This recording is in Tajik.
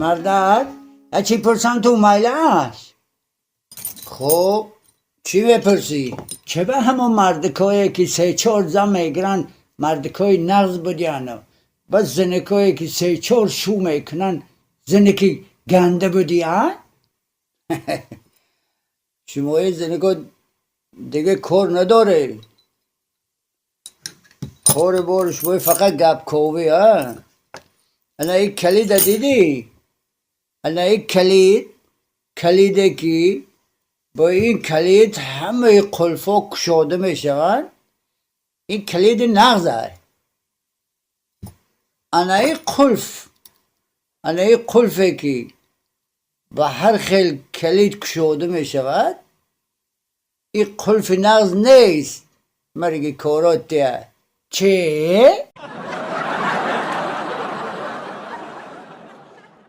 Мардак, я чӣ пурсам, ту майлаш? Хуб, чӣ мепурсӣ? Чеба ҳамон мардикое ки се-чор зан мегиранд, мардикои нағз будияну бас зинакое ки се-чор шу мекунанд, зинаки ганда будиян? Шумои зинако дига кор надоред. Кори бори шумои фақат гапковӣ, а? Ана ин калида дидӣ? Ана ин калид, калиде ки бо ин калид ҳамаи қулфҳо кушода мешаванд, ин калиди нағз ай. Ана ин қулф, ана ин қулфе ки ба ҳар хел калид кушода мешавад, ин қулфи нағз нест. Марги корот тия. Чӣ?